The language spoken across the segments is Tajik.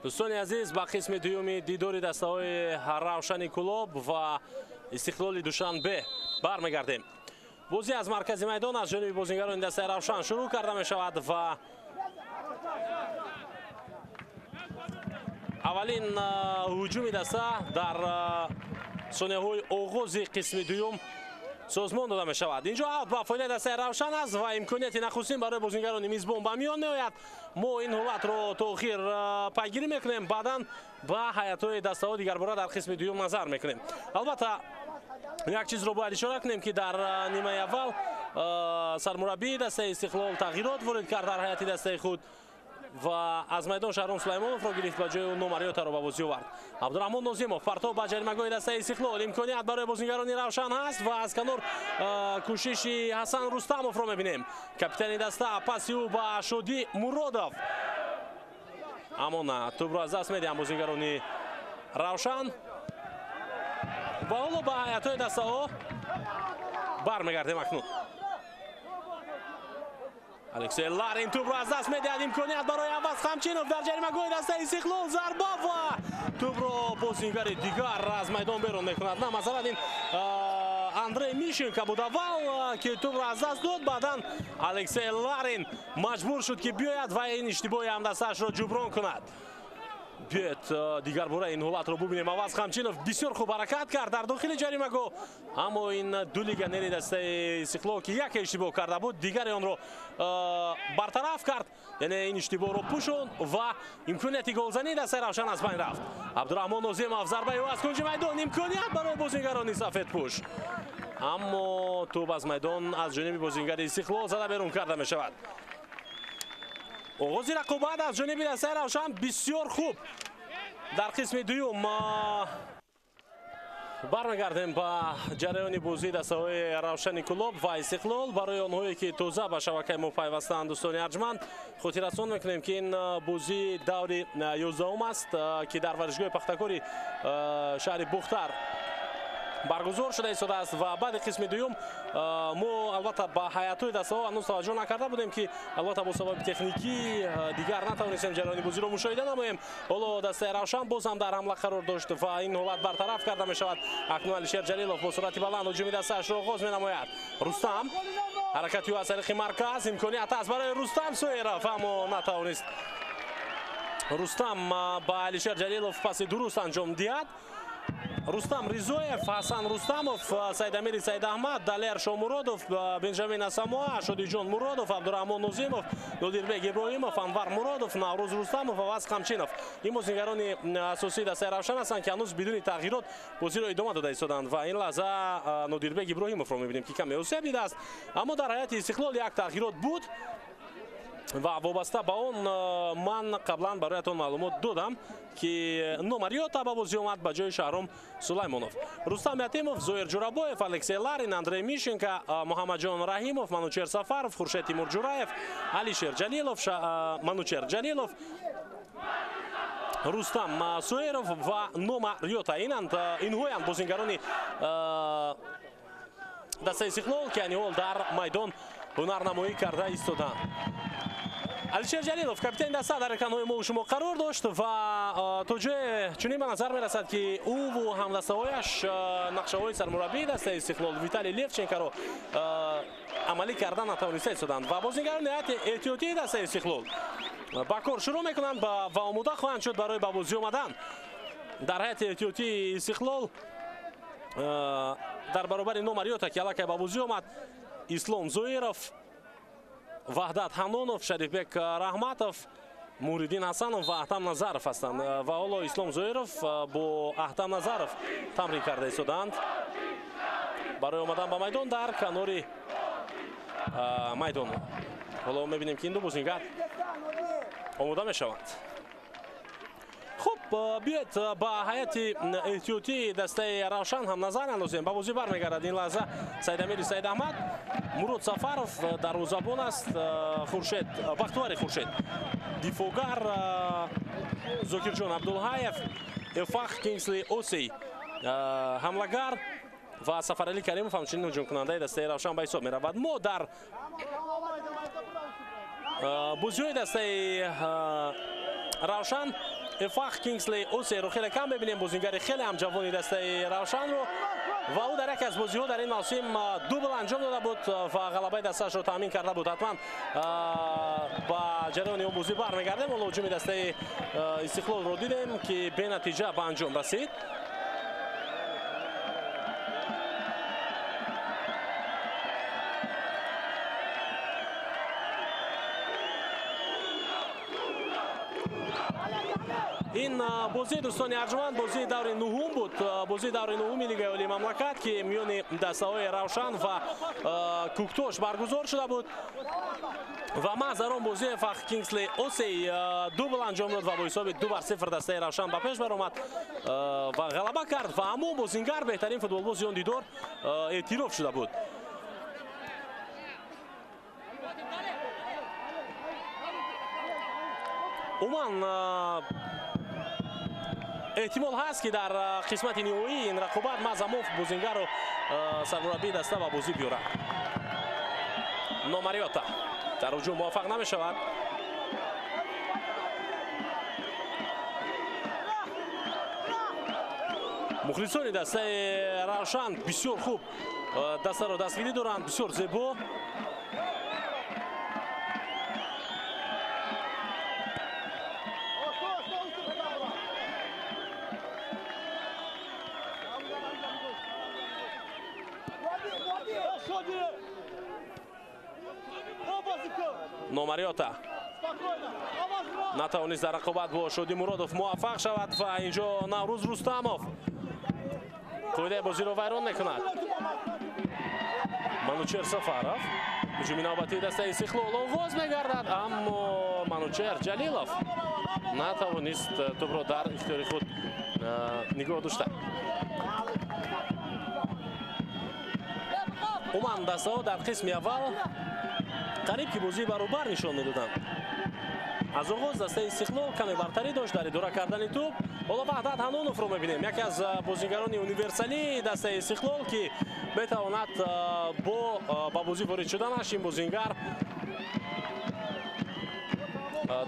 Дӯстони азиз, ба қисми дуюми дидори дастаҳои Равшани Кӯлоб ва Истиқлоли Душанбе бармегардем. Бозӣ аз маркази майдон аз ҷониби бозингарони дастаи Равшан шурӯъ карда мешавад ва аввалин ҳуҷуми даста дар сонияҳои оғози қисми дуюм созмон дода мешавад. Инҷо аут ба фоидаи дастаи Равшан аст ва имконияти нахустин барои бозингарони мизбон ба миён меояд. Мо ин ҳолатро то охир пайгирӣ мекунем, баъдан ба ҳайатҳои дастаҳо дигарбора дар қисми дуюм назар мекунем. Албатта, як чизро бояд ишора кунем, ки дар нимаи аввал сармураббии дастаи Истиқлол тағйирот ворид кард дар ҳайати дастаи худ ва аз майдон Шаҳром Сулаймоновро гирифт, ба ҷои ӯ Номариётаро ба бозӣ овард. Абдураҳмон Нозимов партов ба ҷаримагоҳи дастаи Истиқлол. Имконият барои бозингарони Равшан ҳаст ва аз канор кӯшиши Ҳасан Рустамовро мебинем. Капитани даста, паси ӯ ба Шодӣ Муродов. Аммо на, тӯбро аз даст медиҳанд бозингарони Равшан. Ва ҳоло ба ҳайатҳои дастаҳо бармегардем акнун. Алексей Ларин тӯбро аз даст медиҳад. Имконият барои Аваз Қамчинов дар ҷаримагоҳи дастаи Истиқлол. Зарба ва тӯбро бозингари дигар аз майдон берун мекунад. На, масалан, ин Андрей Мишенко буд аввал, ки тӯбро аз даст дод. Баъдан Алексей Ларин маҷбур шуд, ки биёяд ва ин иштибоҳи ҳамдастаашро ҷуброн кунад. Биёед дигар бора ин ҳолатро бубинем. Аваз Қамчинов бисёр хуб ҳаракат кард дар дохили ҷаримагоҳ, аммо ин ду легионери дастаи Истиқлол, ки яке иштибоҳ карда буд, дигаре онро бартараф кард, яъне ин иштибоҳро пӯшонд ва имконияти голзании дастаи Равшан аз байн рафт. Абдураҳмон Нозимов, зарбаи ӯ аз кунҷи майдон, имконият барои бозингарони сафедпӯш, аммо тӯб аз майдон аз ҷониби бозингари Истиқлол зада берун карда мешавад. Оғози рақобат аз ҷониби дастаи Равшан бисёр хуб. Дар қисми дуюм бармегардем ба ҷараёни бозии дастаҳои Равшани Кӯлоб ва Истиқлол. Барои онҳое, ки тоза ба шабакаи мо пайвастаанд, дӯстони арҷманд, хотиррасон мекунем, ки ин бозии даври 11 аст, ки дар варзишгоҳи Пахтакори шаҳри Бухтар баргузор шуда истодааст. Ва баъди қисми дуюм мо албатта ба ҳайатҳои дастаҳо ҳанӯз таваҷҷӯҳ накарда будем, ки албатта бо сабаби техникӣ дигар натавонистем ҷараёни бозиро мушоҳида намоем. Ҳоло дастаи Равшан боз ҳам дар ҳамла қарор дошт ва ин ҳолат бартараф карда мешавад. Акнун Алишер Ҷалилов бо суръати баланд ҳуҷуми дастаашро оғоз менамояд. Рустам, ҳаракати ӯ аз тариқи марказ, имконият аст барои Рустам Соиров, аммо натавонист Рустам ба Алишер Ҷалилов паси дуруст анҷом диҳад. Рустам Ризоев, Ҳасан Рустамов, Сайдамири Сайдаҳмад, Далер Шомуродов, Бенҷамин Асамоа, Шодиҷон Муродов, Абдураҳмон Нозимов, Нодирбек Иброҳимов, Анвар Муродов, Наврӯз Рустамов ва Аваз Қамчинов. Ин бозингарони асосии дастаи Равшан ҳастанд, ки ҳанӯз бидуни тағйирот бозиро идома дода истоданд. Ва ин лаҳза Нодирбек Иброҳимовро мебинем, ки каме осеб дидааст, аммо дар ҳайати Истиқлол як тағйирот буд ва вобаста ба он ман қаблан бароятон маълумот додам, ки Номариёта ба бозӣ омад ба ҷои Шаҳром Сулаймонов. Рустам Ятимов, Зоир Ҷурабоев, Алексей Ларин, Андрей Мишенко, Муҳаммадҷон Раҳимов, Манучер Сафаров, Хуршед Тимур Ҷураев, Алишер Ҷалилов, Манучер Ҷалилов, Рустам Суэров ва Номариёта. Инҳоянд бозингарони дастаи Истиқлол, ки айни ҳол дар майдон ҳунарнамоӣ карда истоданд. Алишер Ҷалилов, капитани даста, дар экранҳои мо шумо қарор дошт ва то ҷое чунин ба назар мерасад, ки ӯву ҳамдастаҳояш нақшаҳои сармураббии дастаи Истиқлол Виталий Левченкоро амалӣ карда натавониста истоданд ва бозингарони ҳайати эҳтиётии дастаи Истиқлол ба кор шурӯъ мекунанд ва омода хоҳанд шуд барои ба бозӣ омадан. Дар ҳайати эҳтиётии Истиқлол дар баробари Номариёта, ки аллакай ба бозӣ омад, Ислом Зоиров, Ваҳдат Ҳанонов, Шарифбек Раҳматов, Муриддин Ҳасанов ва Аҳтам Назаров ҳастанд. Ва ҳоло Ислом Зоиров бо Аҳтам Назаров тамрин карда истодаанд барои омадан ба майдон дар канори майдон. Ҳоло мебинем, ки ин ду бозингар омода мешаванд. Хуб, биёед ба ҳайати эҳтиётии дастаи Равшан ҳам назар андозем. Ба бозӣ бармегардад ин лаҳза Сайдамири Сайдаҳмад, Мурод Сафаров дарвозабон аст, Хуршед Бахтувари Хуршед дифоъгар, Зокирҷон Абдулҳаев, Эфах Кингсли Осей ҳамлагар ва Сафаралӣ Каримов ҳамчунин ҳуҷумкунандаи дастаи Равшан ба ҳисоб меравад. Мо дар бозиҳои дастаи Равшан Эфах Кингсли Осейро хеле кам мебинем, бозингари хеле ҳам ҷавони дастаи Равшанро ва ӯ дар яке аз бозиҳо дар ин мавсим дубл анҷом дода буд ва ғалабаи дастаашро таъмин карда буд. Ҳатман ба ҷараёни он бозӣ бармегардем. Ҳоло ҳуҷуми дастаи Истиқлолро дидем, ки бенатиҷа ба анҷом расид. Ин бозии, дӯстони арҷманд, бозии даври нуҳум буд, бозии даври нуҳуми Лигаи Олии мамлакат, ки миёни дастаҳои Равшан ва Кӯктош баргузор шуда буд ва маҳз дар он бозӣ Эфах Кингсли Осей дубл анҷом дод ва бо ҳисоби 2-0 дастаи Равшан ба пеш баромад ва ғалаба кард ва ҳамон бозингар беҳтарин футболбози он дидор эътироф шуда буд. Умуман эҳтимол ҳаст, ки дар қисмати ниҳоии ин рақобат маҳз ҳамон бозингарро сармураббии даста ба бозӣ биёрад. Номариота дар ҳуҷум муваффақ намешавад. Мухлисони дастаи Равшан бисёр хуб дастаро дастгирӣ доранд, бисёр зебо. Номариота натавонист дар рақобат бо Шодӣ Муродов муваффақ шавад ва инҷо Наврӯз Рустамов қоидаи бозиро вайрон мекунад. Манучер Сафаров, ҳуҷуми навбатии дастаи Истиқлол оғоз мегардад, аммо Манучер Ҷалилов натавонист тӯбро дар ихтиёри худ нигоҳ дошта. Умуман дастаҳо дар қисми аввал қариб ки бозии баробар нишон медоданд. Аз оғоз дастаи Истиқлол каме бартарӣ дошт дар идора кардани тӯб. Ҳоло Ваҳдат Ҳаноновро мебинем, яке аз бозигарони универсалии дастаи Истиқлол, ки метавонад бо ба бозӣ ворид шуданаш ин бозингар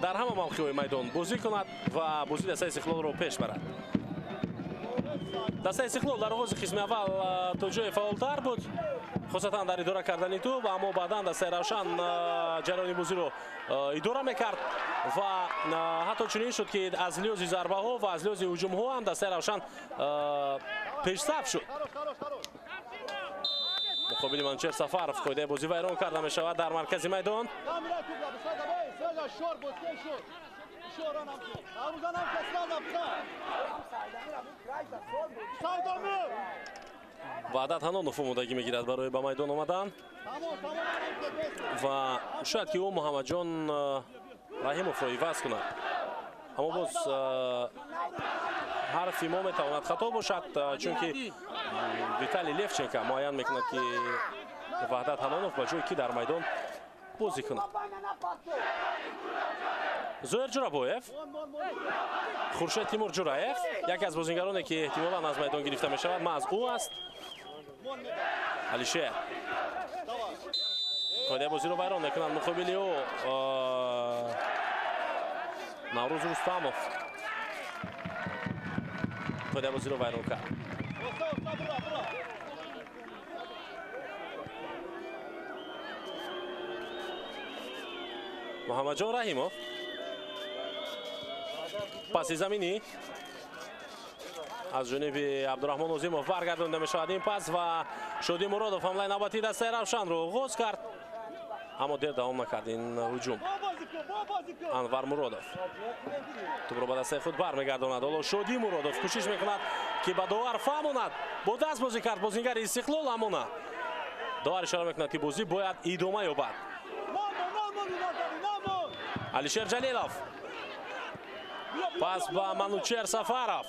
дар ҳама мавқеъҳои майдон бозӣ кунад ва бозии дастаи Истиқлолро пеш барад. Дастаи Истиқлол дар оғози қисми аввал то ҷое фаъолтар буд, хусусан дар идора кардани тӯб, аммо баъдан дастаи Равшан ҷараёни бозиро идора мекард ва ҳатто чунин шуд, ки аз лиҳози зарбаҳо ва аз лиҳози ҳуҷумҳо ҳам дастаи Равшан пешсаф шуд. Муқобили Манучер Сафаров қоидаи бозӣ вайрон карда мешавад дар маркази майдон. Ваҳдат Ҳанонов омодагӣ мегирад барои ба майдон омадан ва шояд ки ӯ Муҳаммадҷон Раҳимовро иваз кунад, аммо боз ҳарфи мо метавонад хато бошад, чунки Виталий Левченко муайян мекунад, ки Ваҳдат Ҳанонов ба ҷои ки дар майдон бозӣ кунад. Зоир Ҷурабоев, Хуршед Тимур Ҷураев, яке аз бозингароне, ки эҳтимолан аз майдон гирифта мешавад, маҳз ӯ аст. Алишер қоидаи бозиро вайрон мекунад. Муқобили ӯ Наврӯз Рустамов қоидаи бозиро вайрон кард. Муҳаммадҷон Раҳимов паси заминӣ аз ҷониби Абдураҳмон Озимов баргардонда мешавад ин пас ва Шодӣ Муродов ҳамлаи навбатии дастаи Равшанро оғоз кард, аммо дер давом накард ин ҳуҷум. Анвар Муродов тӯбро ба дастаи худ бармегардонад. Ҳоло Шодӣ Муродов кӯшиш мекунад, ки ба довар фаҳмонад. Бо даст бозӣ кард бозингари Истиқлол, аммо на. Довар ишора мекунад, ки бозӣ бояд идома ёбад. Алишер Ҷалилов пас ба Манучер Сафаров.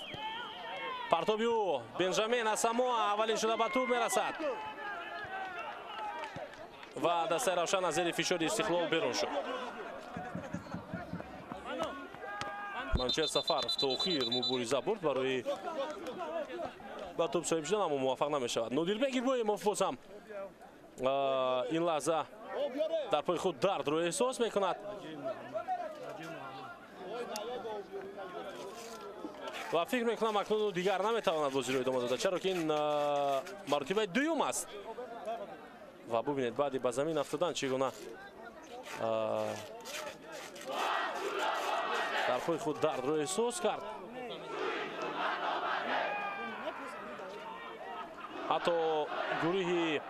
Партоби ӯ Бенҷамин Асамоа аввалин шуда ба тӯб мерасад ва дастаи Равшан аз зери фишори Истиқлол берун шуд. Манучер Сафаров то охир мубориза бурд барои ба тӯб соҳиб шудан, аммо муваффақ намешавад. Нодирбек Ирбоимов боз ҳам ин лаҳза дар пои худ дардро эҳсос мекунад. Ва фикр мекунам, акнун дигар наметавонад бозиро идома дода, чаро ки ин маротибаи дуюм аст. Ва бубинед, баъди ба замин афтодан чӣ гуна дар пои худ дардро эҳсос кард. Ҳатто гурӯҳи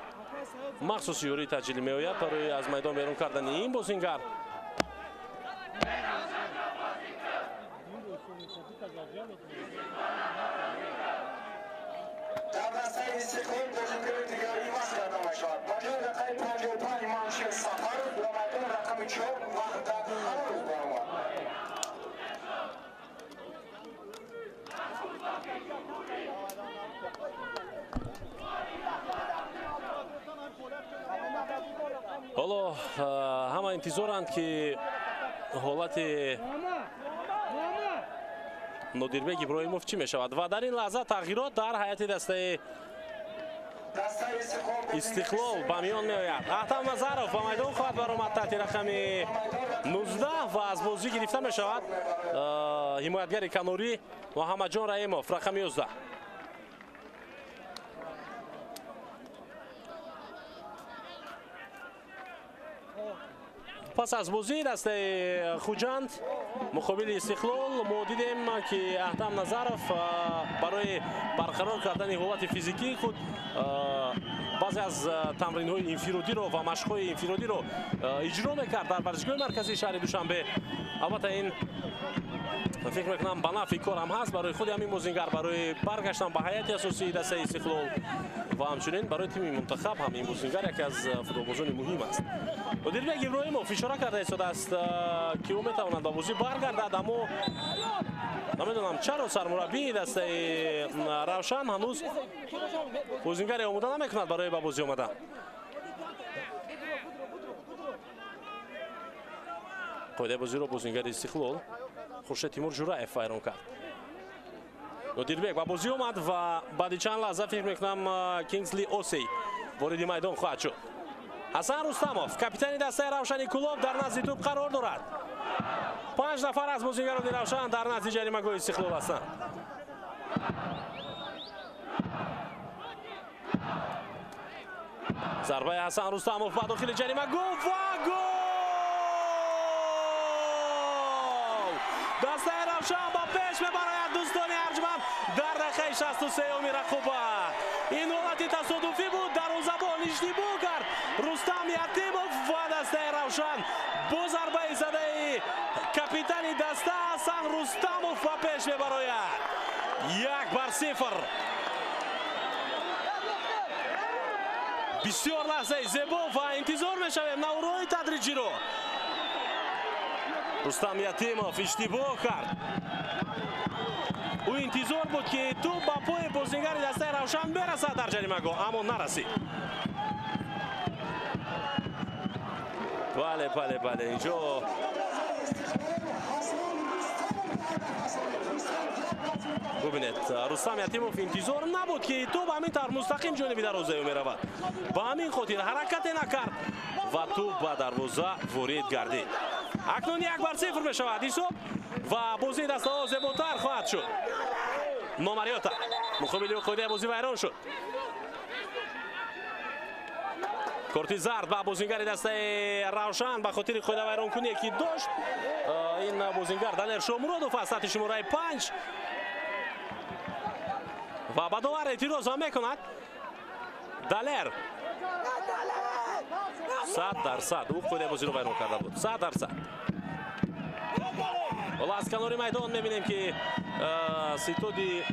махсуси ёрии таъҷилӣ меояд барои аз майдон берун кардани ин бозингар. Дар дастаи Истиқлол бозингар дигар иваз карда мешавад. Ба ҷои рақами 55 Маншер Сафаров ба майдон рақами 4 Ваҳдат Халилов баромад. Ҳоло ҳама интизоранд, ки ҳолати Нодирбек Иброҳимов чӣ мешавад. Ва дар ин лаҳза тағйирот дар ҳайати дастаи Истиқлол ба миён меояд. Аҳтам Назаров ба майдон хоҳад баромад таҳти рақами 19 ва аз бозӣ гирифта мешавад ҳимоятгари канорӣ Муҳаммадҷон Раҳимов, рақами 11. Пас аз бозии дастаи Хуҷанд муқобили Истиқлол мо дидем, ки Аҳтам Назаров барои барқарор кардани ҳолати физикии худ баъзе аз тамринҳои инфиродиро ва машқҳои инфиродиро иҷро мекард дар варзишгоҳи марказии шаҳри Душанбе. Албатта, ин фикр мекунам, ба нафъи кор ҳам ҳаст барои худи ҳамин бозингар, барои баргаштан ба ҳайати асосии дастаи Истиқлол ва ҳамчунин барои тими мунтахаб ҳам ин бозингар яке аз футболбозони муҳим аст. Нодирбек Иброҳимов ишора карда истодааст, ки ӯ метавонад ба бозӣ баргардад, аммо намедонам, чаро сармураббии дастаи Равшан ҳанӯз бозингаре омода намекунад барои ба бозӣ омадан. Қоидаи бозиро бозингари Истиқлол Хуршед Тимур Ҷураев вайрон кард. Нодирбек ба бозӣ омад ва баъди чанд лаҳза, фикр мекунам, Кингсли Осей вориди майдон хоҳад шуд. Ҳасан Рустамов, капитани дастаи Равшани Кӯлоб, дар назди тӯб қарор дорад. 5 нафар аз бозингарони Равшан дар назди ҷаримагоҳи Истиқлол ҳастанд. Зарбаи Ҳасан Рустамов ба дохили ҷаримагоҳ ва гол! Дастаи Равшан ба пеш мебарояд, дӯстони арҷманд, дар дақиқаи 63-уми рақобат. Ин ҳолати тасодуфӣ буд, дарвозабон иштибоҳ кард Рустам Ятимов ва дастаи Равшан бо зарбаи задаи капитани даста Ҳасан Рустамов ба пеш мебарояд. 1-0. Бисёр лаҳзаи зебо ва интизор мешавем наврои тадриҷиро. Рустам Ятимов иштибоҳ кард. Ӯ интизор буд, ки тӯб ба пои бозингари дастаи Равшан берасад дар ҷаримагоҳ, аммо нарасид. Бале, бале, бале, инҷо бубинед, Рустам Ятимов интизор набуд, ки тӯб ҳамин тавр мустақим ҷониби дарвозаи ӯ меравад. Ба ҳамин хотир ҳаракате накард ва тӯб ба дарвоза ворид гардид. Акнун 1-0 мешавад ҳисоб ва бозии дастаҳо зеботар хоҳад шуд. Номариёта муқобили ӯ қоидаи бозӣ вайрон шуд. Корти зард ба бозингари дастаи Равшан ба хотири қоидавайронкуние, ки дошт. Ин бозингар Далер Шомуродов аст, таҳти шумораи 5, ва ба довар эътироз ҳам мекунад. Далер 100% ӯ қоидаи бозиро вайрон карда буд, 100%. Ҳоло аз канори майдон мебинем, ки ситоди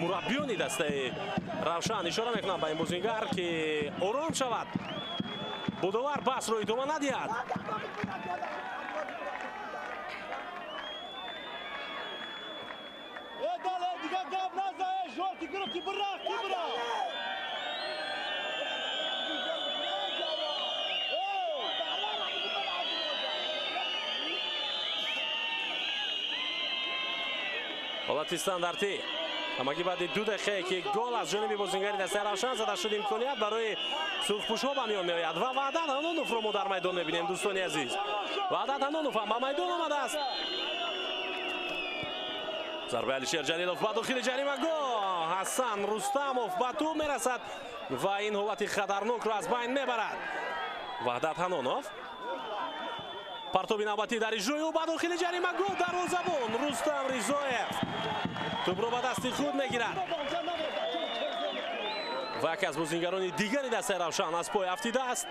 мураббиёни дастаи Равшан ишора мекунанд ба ин бозингар, ки ором шавад, бо довар баҳсро идома надиҳад. Ҳолати стандартӣ. Ҳамагӣ баъди 2 дақиқае, ки гол аз ҷониби бозингари дастаи Равшан зада шуд, имконият барои сурхпӯшҳо ба миён меояд ва Ваҳдат Ҳаноновро мо дар майдон мебинем, дӯстони азиз. Ваҳдат Ҳанонов ҳам ба майдон омадааст. Зарбаи Алишер Ҷалилов ба дохили ҷаримагоҳ. Ҳасан Рустамов ба тӯб мерасад ва ин ҳолати хатарнокро аз байн мебарад. Ваҳдат Ҳанонов. Партоби навбатӣ дар иҷрои ӯ ба дохили ҷаримагоҳ, дарвозабон Рустам Ризоев тӯбро ба дасти худ мегирад. Ва яке аз бозингарони дигари дастаи Равшан аз пой афтидааст.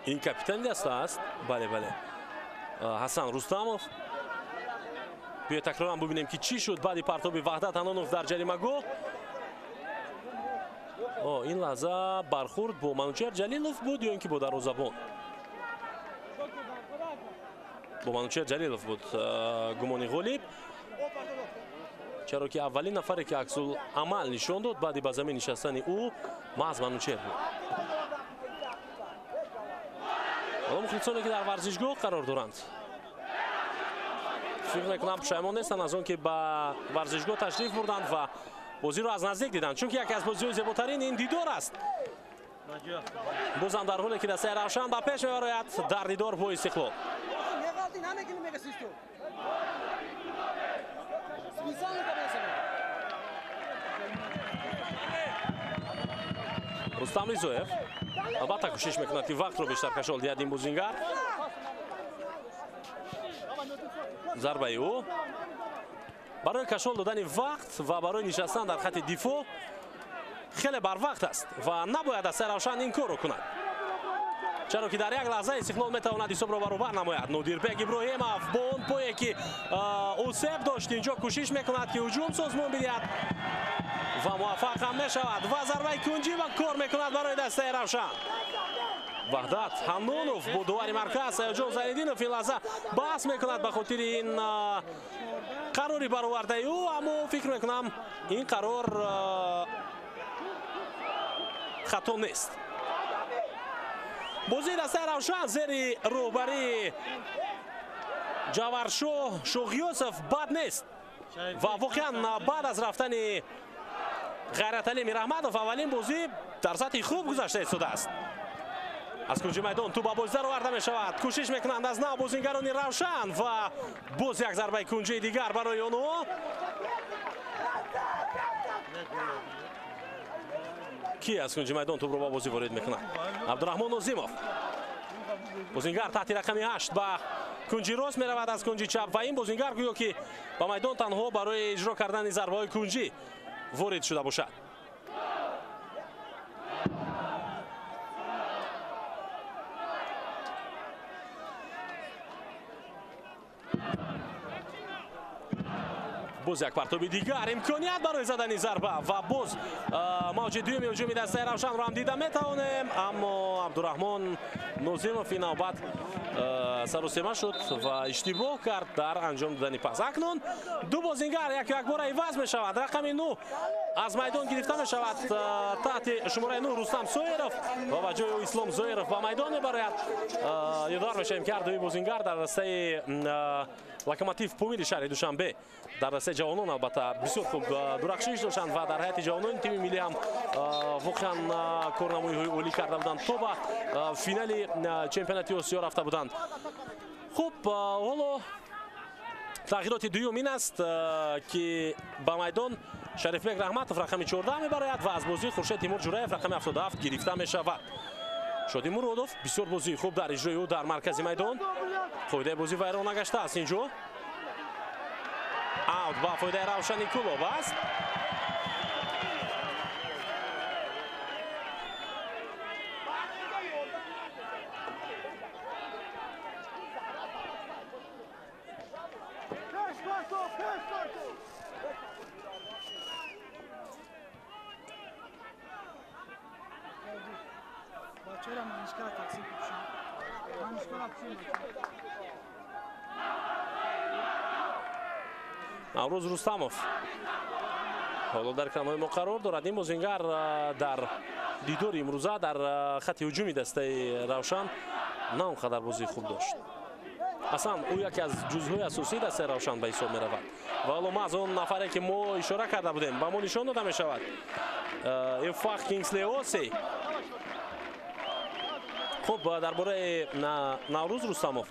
Ин капитани даста аст. Бале, бале. Ҳасан Рустамов. Биё такроран бубинем, ки чӣ шуд баъди партоби Ваҳдат Ҳанонов дар ҷаримагоҳ. Ин лаҳза бархурд бо Манучер Ҷалилов буд ё ин ки бо дарвозабон? Бо Манучер Ҷалилов буд гумони ғолиб, чаро ки аввалин нафаре, ки аксул амал нишон дод баъди ба замин нишастани ӯ, маҳз Манучер буд. Ҳоло мухлисоне, ки дар варзишгоҳ қарор доранд, фикр мекунам, пушаймон нестанд аз он ки ба варзишгоҳ ташриф бурданд ва бозиро аз наздик диданд, чунки яке аз бозиҳои зеботарин ин дидор аст. Бозам дар ҳоле ки дастаи Равшан ба пеш мебарояд дар дидор бо Истиқлол. Рустам Ризоев албатта кӯшиш мекунад, ки вақтро бештар кашол диҳад ин бозингар. Зарбаи ӯ барои кашол додани вақт ва барои нишастан дар хати дифоъ хеле барвақт аст ва набояд дастаи Равшан ин корро кунад, чаро ки дар як лаҳза Истиқлол метавонад ҳисобро баробар намояд. Нодирбек Иброҳимов бо он пое, ки усеб дошт, инҷо кӯшиш мекунад, ки ҳуҷум созмон бидиҳад ва муваффақ ҳам мешавад ва зарбаи кунҷӣ ва кор мекунад барои дастаи Равшан. Ваҳдат Ҳаннонов бо дувари марказ Саёҷон Зайниддинов ин лаҳза баҳс мекунад ба хотири ин қарори баровардаи ӯ, аммо фикр мекунам, ин қарор хато нест. Бозии дастаи Равшан зери роҳбарии Ҷаваршоҳ Шоғиёсов бад нест ва воқеан баъд аз рафтани Ғайраталӣ Мираҳмадов аввалин бозӣ дар сатҳи хуб гузашта истодааст. Аз кунҷи майдон тӯб ба бозӣ дароварда мешавад. Кӯшиш мекунанд аз нав бозингарони Равшан ва боз як зарбаи кунҷии дигар барои онҳо. Ки аз кунҷи майдон тӯбро ба бозӣ ворид мекунад? Абдураҳмон Нозимов. Бозингар таҳти рақами 8 ба кунҷи рост меравад аз кунҷи чап ва ин бозингар гӯё ки ба майдон танҳо барои иҷро кардани зарбаҳои кунҷӣ ворид шуда бошад. Боз як партоби дигар, имконият барои задани зарба ва боз мавҷи дуюми ҳуҷуми дастаи Равшанро ҳам дида метавонем, аммо Абдураҳмон Нозимов ин навбат сарусема шуд ва иштибоҳ кард дар анҷом додани пас. Акнун ду бозингар яку якбора иваз мешавад. Рақами 9 аз майдон гирифта мешавад таҳти шумораи 9 Рустам Соиров ва ба ҷои ӯ Ислом Зоиров ба майдон мебарояд. Ёдовар мешавем, ки ҳар дуи бозингар дар дастаи Локомотив Помири шаҳри Душанбе, дар дастаи ҷавонон албатта бисёр хуб дурахшиш доштанд ва дар ҳайати ҷавонони тими миллӣ ҳам воқеан корнамоиҳои олӣ карда буданд, то ба финали чемпионати Осиё рафта буданд. Хуб, ҳоло тағйироти дуюм ин аст, ки ба майдон Шарифбек Раҳматов рақами 14 мебарояд ва аз бозии Хуршед Тимур Ҷураев рақами 77 гирифта мешавад. Шоди Муродов бисёр бозии хуб дар иҷрои ӯ дар маркази майдон. Қоидаи бозӣ вайрон нагаштааст инҷо. Аут ба фоидаи Равшани Кӯлоб аст. Наврӯз Рустамов ҳоло дар экранҳои мо қарор дорад. Ин бозингар дар дидори имрӯза дар хати ҳуҷуми дастаи Равшан на он қадар бозии хуб дошт. Аслан ӯ яке аз ҷузъҳои асосии дастаи Равшан ба ҳисоб меравад ва ҳоло маҳз он нафаре, ки мо ишора карда будем, ба мо нишон дода мешавад. Ифах Кингслеоси. Хуб, дар бораи Наврӯз Рустамов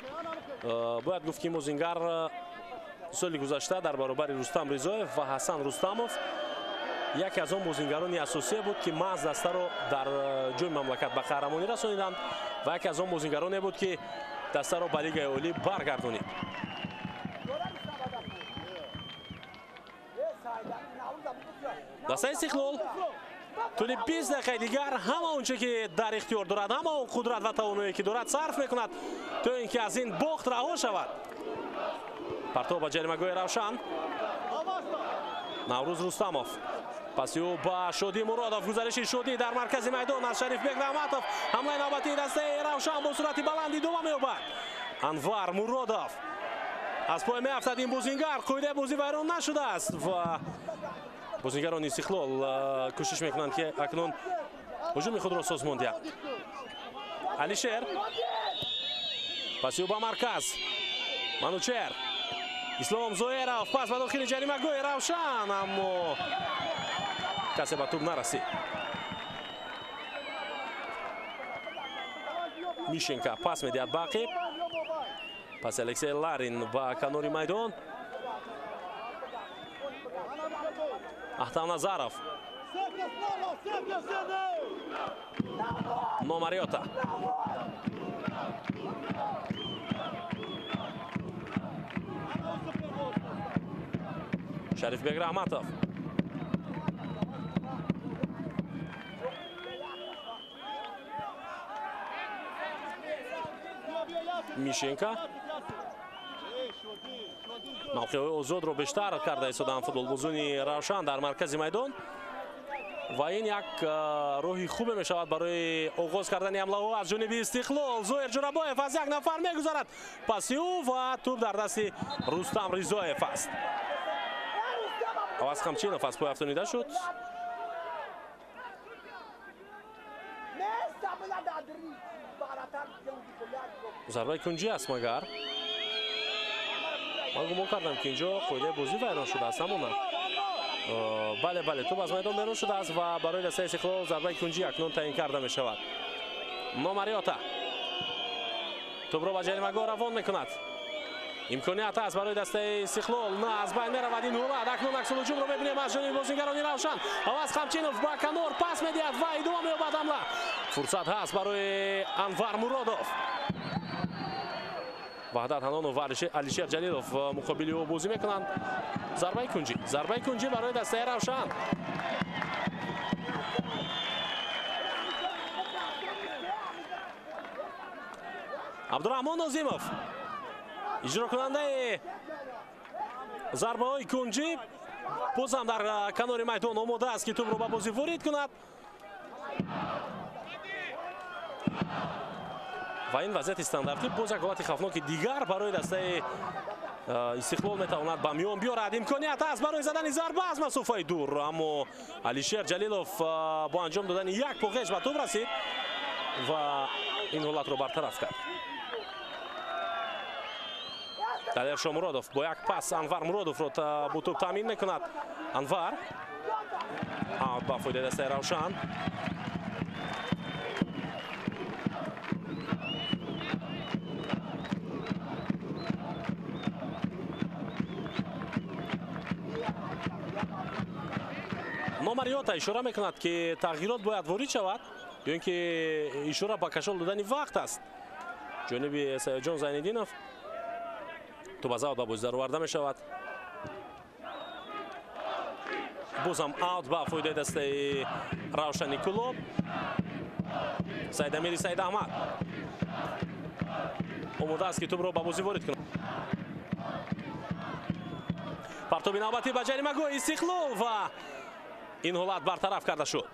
Бояд гуфт, ки бозингар соли гузашта дар баробари Рустам Ризоев ва Ҳасан Рустамов яке аз он бозингарони асосие буд, ки маҳз дастаро дар ҷои мамлакат ба қаҳрамонӣ расониданд ва яке аз он бозингароне буд, ки дастаро ба Лигаи Олӣ баргардонид. Дастаи Истиқлол тӯли 20 дақиқаи дигар ҳама он че ки дар ихтиёр дорад, ҳама он қудрат ва тавоное ки дорад, сарф мекунад, то ин ки аз ин бохт раҳо шавад. Партов ба ҷаримагоҳи Равшан. Наврӯз Рустамов. Паси ӯ ба Шодӣ Муродов. Гузариши Шодӣ дар маркази майдон аз Шарифбек Раҳматов. Ҳамлаи навбатии дастаи Равшан бо суръати баланд идома меёбад. Анвар Муродов аз пой меафтад ин бозингар. Қоидаи бозӣ вайрон нашудааст ва бозингарони Истиқлол кӯшиш мекунанд, ки акнун ҳуҷуми худро созмон диҳанд. Алишер. Паси ӯ ба марказ. Манучер. Ислом Зоиров пас ба дохили ҷаримагоҳи Равшан, аммо касе ба тӯб нарасид. Мишенка пас медиҳад ба ақиб. Пас Алексей Ларин ба канори майдон. Ахтам Назаров. Номариота. Шарифбек Раҳматов. Мишенка. Мавқеъҳои озодро бештар карда истодаанд футболбозони Равшан дар маркази майдон ва ин як роҳи хубе мешавад барои оғоз кардани ҳамлаҳо аз ҷониби Истиқлол. Зоир Ҷурабоев аз як нафар мегузарад, паси ӯ ва тӯб дар дасти Рустам Ризоев аст. Аваз Қамчинов аз пой афтонида шуд. Зарбаи кунҷӣ аст магар? Ман гумон кардам, ки инҷо қоидаи бозӣ вайрон шудааст, аммо на. Бале, бале, тӯб аз майдон берун шудааст ва барои дастаи Истиқлол зарбаи кунҷӣ акнун таъин карда мешавад. Номариота тӯбро ба ҷаримагоҳ равон мекунад. Имконият аст барои дастаи Истиқлол. На, аз байн меравад ин ҳолат. Акнун аксулҳуҷумро мебинем аз ҷониби бозингарони Равшан. Аваз Қамчинов ба канор пас медиҳад ва идома меёбад ҳамла. Фурсат ҳаст барои Анвар Муродов. Ваҳдат Ҳанонов ва Алишер Ҷалилов муқобили ӯ бозӣ мекунанд. Зарбаи кунҷӣ. Зарбаи кунҷӣ барои дастаи Равшан. Абдураҳмон Нозимов, иҷрокунандаи зарбаҳои кунҷӣ, бозам дар канори майдон омода аст, ки тӯбро ба бозӣ ворид кунад. Ва ин вазъияти стандартӣ боз як ҳолати хавфноки дигар барои дастаи Истиқлол метавонад ба миён биёрад. Имконият аст барои задани зарба аз масофаи дур, аммо Алишер Ҷалилов бо анҷом додани як поғеш ба тӯб расид ва ин ҳолатро бартараф кард. Далер Шомуродов бо як пас Анвар Муродовро бо тӯб таъмин мекунад. Анвар ба фоидаи дастаи Равшан. Номариота ишора мекунад, ки тағйирот бояд ворид шавад, ё ин ки ишора ба кашол додани вақт аст. Ҷониби Саидҷон Зайниддинов тӯб аз аут ба бозӣ дароварда мешавад. Бозам аут ба фоидаи дастаи Равшани Кӯлоб. Саидамири Саидаҳмад омода аст, ки тӯбро ба бозӣ ворид кунад. Партоби навбатӣ ба ҷаримагоҳи Истиқлол ва ин ҳолат бартараф карда шуд.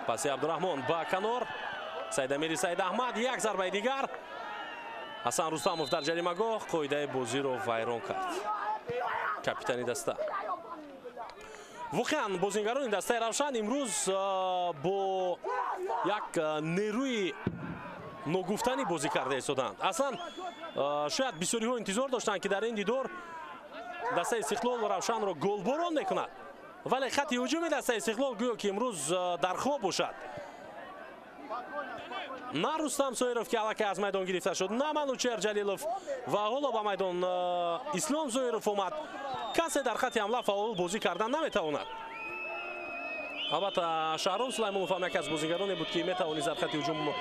Паси Абдураҳмон ба канор. Саидамири Саидаҳмад як зарбаи дигар. Ҳасан Рустамов дар ҷаримагоҳ қоидаи бозиро вайрон кард. Капитани даста. Воқеан бозингарони дастаи Равшан имрӯз бо як нерӯи ногуфтанӣ бозӣ карда истоданд. Аслан шояд бисёриҳо интизор доштанд, ки дар ин дидор дастаи Истиқлол Равшанро голборон мекунад, вале хатти ҳуҷуми дастаи Истиқлол гӯё ки имрӯз дар хоб бошад. На Рустам Соиров, ки аллакай аз майдон гирифта шуд, на Манучер Ҷалилов ва ҳоло ба майдон Ислом Зоиров омад. Касе дар хатти ҳамла фаъол бозӣ кардан наметавонад. Албатта, Шаҳром Сулаймонов ҳам яке аз бозигароне буд, ки метавонист дар хатти ҳуҷум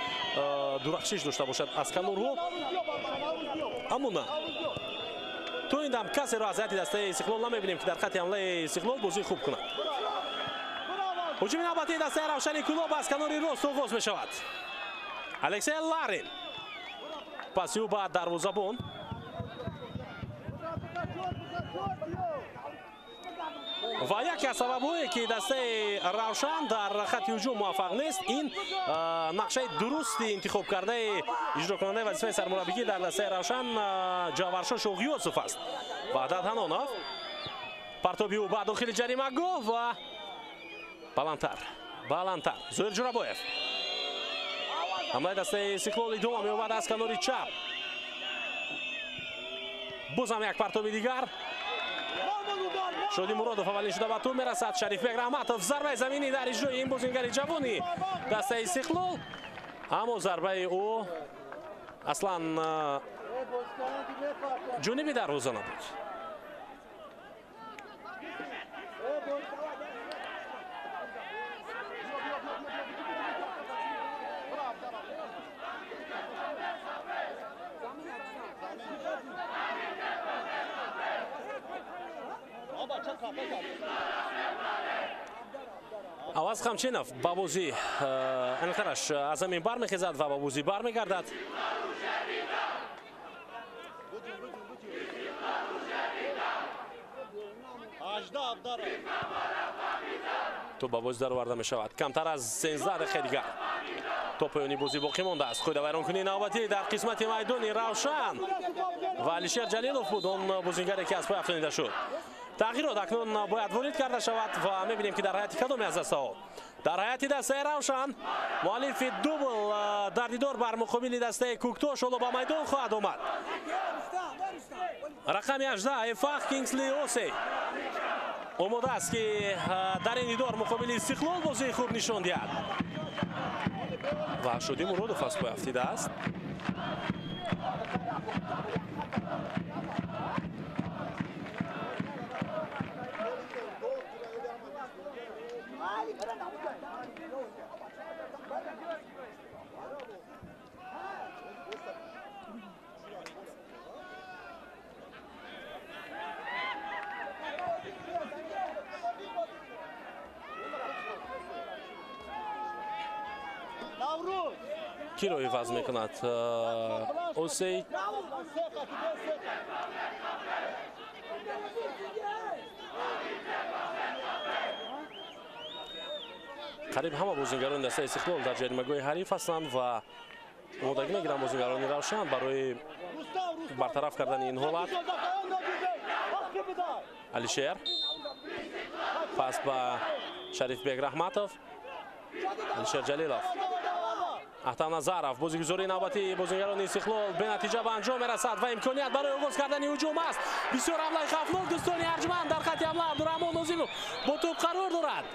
дурахшиш дошта бошад аз канорҳо, аммо на. То ин дам касеро аз ҳайати дастаи Истиқлол намебинем, ки дар хатти ҳамлаи Истиқлол бозии хуб кунад. Ҳуҷуми навбатии дастаи Равшани Кӯлоб аз канори рост оғоз мешавад. Алексей Ларин паси ӯ ба дарвозабон. Ва яке аз сабабҳое, ки дастаи Равшан дар хатти ҳуҷум муваффақ нест, ин нақшаи дурусти интихоб кардаи иҷрокунандаи вазифаи сармураббигӣ дар дастаи Равшан Ҷаваршо Шоғиёсов аст. Ваҳдат Ҳанонов, партоби ӯ ба дохили ҷаримагоҳ ва баландтар, баландтар. Зоир Ҷурабоев. Ҳамлаи дастаи Истиқлол идома меёбад аз канори чап. Бозам як партоби дигар. Шоди Муродов аввалин шуда ба тӯб мерасад. Шарифбек Раҳматов, зарбаи заминӣ дар иҷрои ин бозингари ҷавони дастаи Истиқлол, аммо зарбаи ӯ аслан ҷониби дарвоза набуд. Аваз Хамчинов ба бозӣ анқараш аз замин бармехезад ва ба бозӣ бармегардад. То ба бозӣ дароварда мешавад. Камтар аз 13 дақиқа дигар то поёни бозӣ боқӣ мондааст. Қоидавайронкунии навбатӣ дар қисмати майдони Равшан ва Алишер Ҷалилов буд он бозингаре, ки аз пой афтонида шуд. Тағйирот акнун бояд ворид карда шавад ва мебинем, ки дар ҳайати кадоме аз дастаҳо. Дар ҳайати дастаи Равшан муаллифи дубл дар дидор бар муқобили дастаи Кӯктош ҳоло ба майдон хоҳад омад. Рақами 18 Эфах Кингсли Осей омода аст, ки дар ин дидор муқобили Истиқлол бозии хуб нишон диҳад. Ва Шоди Муродов аз пой афтидааст. Киро иваз мекунад Осей? Қариб ҳама бозингарони дастаи Истиқлол дар ҷаримагоҳи ҳариф ҳастанд ва омодагӣ мегиранд бозингарони Равшан барои бартараф кардани ин ҳолат. Алишер пас ба Шарифбек Раҳматов, Алишер Ҷалилов, Ахтам Назаров. Бозигузории навбатии бозингарони Истиқлол бенатиҷа ба анҷом мерасад ва имконият барои оғоз кардани ҳуҷум аст. Бисёр ҳамлаи хавфнок, дӯстони арҷманд. Дар хатти ҳамла Абдураҳмон Нозимов бо тӯб қарор дорад.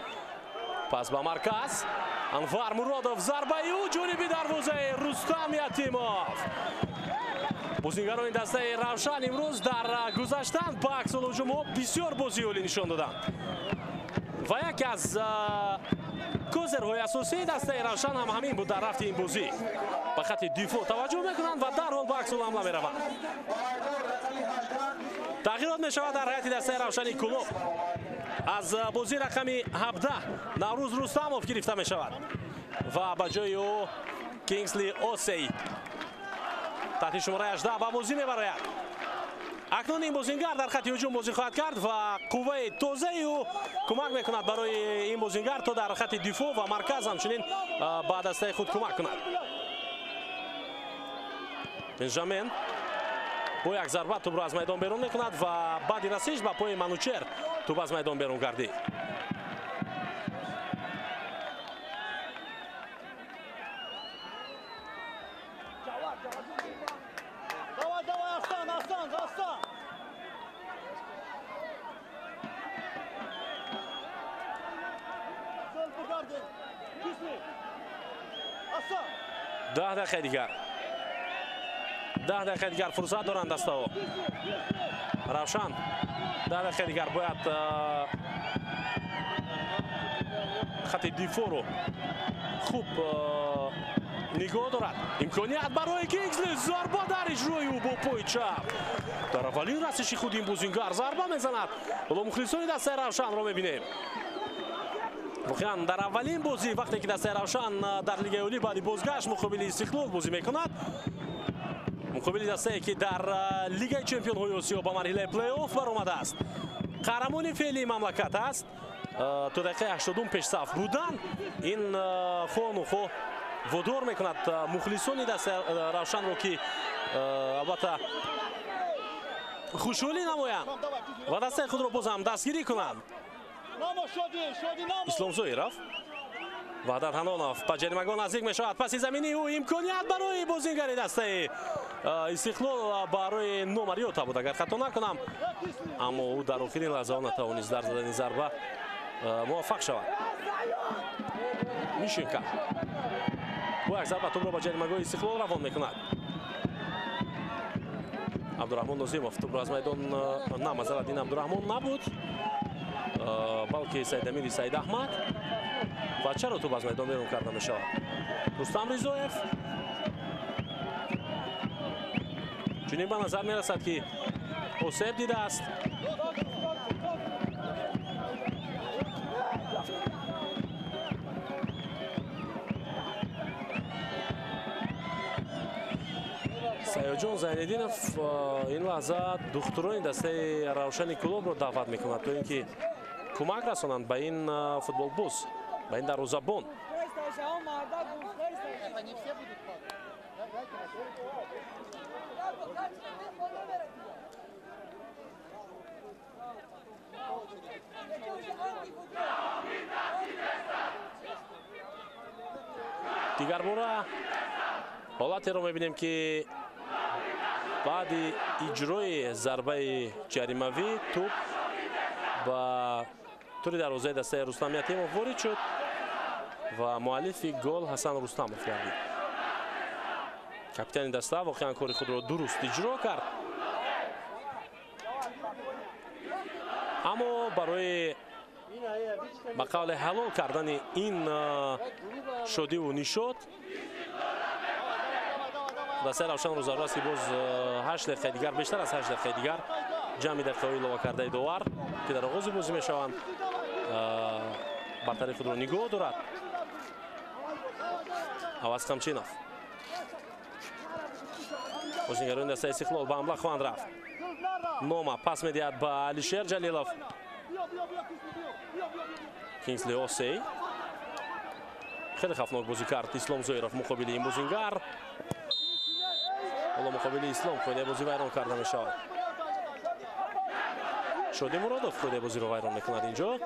Пас ба марказ Анвар Муродов, зарбаи ӯ ҷониби дарвозаи Рустам Ятимов. Бозингарони дастаи Равшан имрӯз дар гузаштан ба аксулҳуҷумҳо бисёр бозии олӣ нишон доданд ва яке аз козирҳои асосии дастаи Равшан ҳам ҳамин буд. Дар рафти ин бозӣ ба хатти дифоъ таваҷҷӯҳ мекунанд ва дарҳол ба аксулҳамла мераванд. Тағйирот мешавад дар ҳайати дастаи Равшани Кӯлоб. Аз бозӣ рақами 17 Наврӯз Рустамов гирифта мешавад ва ба ҷои ӯ Кингсли Осей таҳти шумораи 18 ба бозӣ мебарояд. Акнун ин бозингар дар хатти ҳуҷум бозӣ хоҳад кард ва қувваи тозаи ӯ кӯмак мекунад барои ин бозингар то дар хатти дифоъ ва марказ ҳамчунин ба дастаи худ кӯмак кунад. Бенҷамин бо як зарба тӯбро аз майдон берун мекунад ва баъди расиш ба пои Манучер тӯб аз майдон берун гардид. 10 дақиқаи дигар. 10 дақиқаи дигар фурсат доранд дастаҳо. Равшан 10 дақиқаи дигар бояд хати дифоъро хуб нигоҳ дорад. Имконият барои Кингсли, зарба дар иҷрои ӯ бо пои чап. Дар аввалин расиши худ ин бозингар зарба мезанад. Ҳоло мухлисони дастаи Равшанро мебинем. Воқеан дар аввалин бозӣ вақте ки дастаи Равшан дар Лигаи Олӣ баъди бозгашт муқобили Истиқлол бозӣ мекунад, муқобили дастае ки дар Лигаи Чемпионҳои Осиё ба марҳилаи плей-офф баромадааст, қаҳрамони феълии мамлакат аст. То дақиқаи 80 пешсаф будан ин хоҳ нохоҳ водор мекунад мухлисони дастаи Равшанро, ки албатта хушҳолӣ намоянд ва дастаи худро боз ҳам дастгирӣ кунанд. Ислом Зоиров, Ваҳдат Ҳанонов ба ҷаримагоҳ наздик мешавад. Паси заминии ӯ имконият барои бозингари дастаи Истиқлол барои Номариёта буд, агар хато накунам, аммо ӯ дар охирин лаҳзаҳо натавонист дар задани зарба муваффақ шавад. Мишенка бо як зарба тӯбро ба ҷаримагоҳи Истиқлол равон мекунад. Абдураҳмон Нозимов тӯбро аз майдон на, мазалат ин Абдураҳмон набуд, балки Саидамири Саид Аҳмад. Ва чаро тӯб аз майдон берун карда мешавад? Рустам Ризоев. Чунин ба назар мерасад, ки осеб дидааст. Саёҷон Зайниддинов ин лаҳза духтурони дастаи Равшани Кӯлобро даъват мекунад, то ин ки кӯмак расонанд ба ин футболбоз, ба ин дарвозабон. Дигар бора ҳолатеро мебинем, ки баъди иҷрои зарбаи ҷаримавӣ тӯб ба тури дарвозаи дастаи Рустам Ятимов ворид шуд ва муаллифи гол Ҳасан Рустамов гардид. Капитани даста воқеан кори худро дуруст иҷро кард, аммо барои ба қавле ҳалол кардани ин шодиву нишот дастаи Равшанро зарур аст, ки боз 8 дақиқаи дигар, бештар аз 8 дақиқаи дигар ҷамъи дақиқаҳои илова кардаи довар, ки дар оғози бозӣ мешаванд, бартарии худро нигоҳ дорад. Аваз Қамчинов. Бозингарони дастаи Истиқлол ба ҳамла хоҳанд рафт. Нома пас медиҳад ба Алишер Ҷалилов. Кингсли Осей хеле хафнок бозӣ кард. Ислом Зоиров муқобили ин бозингар. Ҳоло муқобили Ислом қоидаи бозӣ вайрон карда мешавад. Шоди Муродов қоидаи бозиро вайрон мекунад инҷо.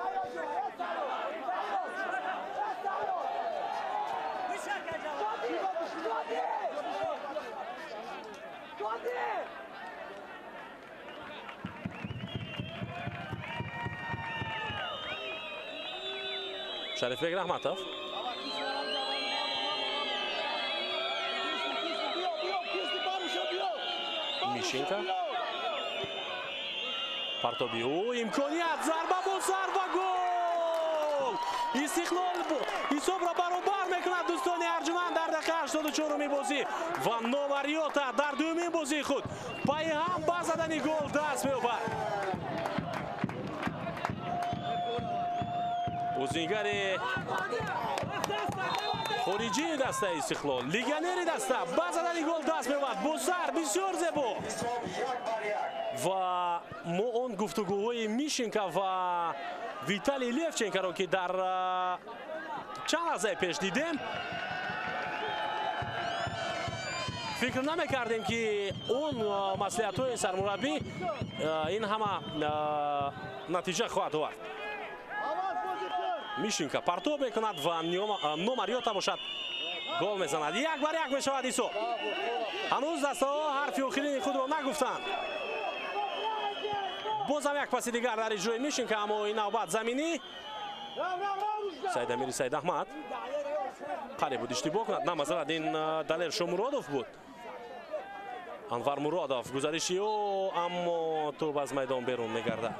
Шарифбек Раҳматов. Мишенка. Партоби ӯ, имконият, зарба бо сар ва гол! Истиқлол ҳисобро баробар мекунад, дӯстони арҷуманд, дар дақиқаи 84-уми бозӣ ва Номариёта дар дуюмин бозии худ пайи ҳам ба задани гол даст меёбад. Бозингари хориҷии дастаи Истиқлол, легионери даста ба задани гол даст меёбад. Бо сар бисёр зебо. Ва мо он гуфтугӯҳои Мишенка ва Виталий Левченкоро, ки дар чанд лаҳзаи пеш дидем, фикр намекардем, ки он маслиҳатҳои сармураббӣ ин ҳама натиҷа хоҳад овард. Мишенка партоб мекунад ва Номариёта бошад гол мезанад. 1-1 мешавад ҳисоб. Ҳанӯз дастаҳо ҳарфи охирини худро нагуфтанд. Бозам як паси дигар дар иҷрои Мишенка, аммо ин навбат заминӣ. Саидамири Саид Аҳмад. Қариб буд иштибоҳ кунад. На, масалан, ин Далер Шомуродов буд. Анвар Муродов гузариши ӯ, аммо тӯб аз майдон берун мегардад.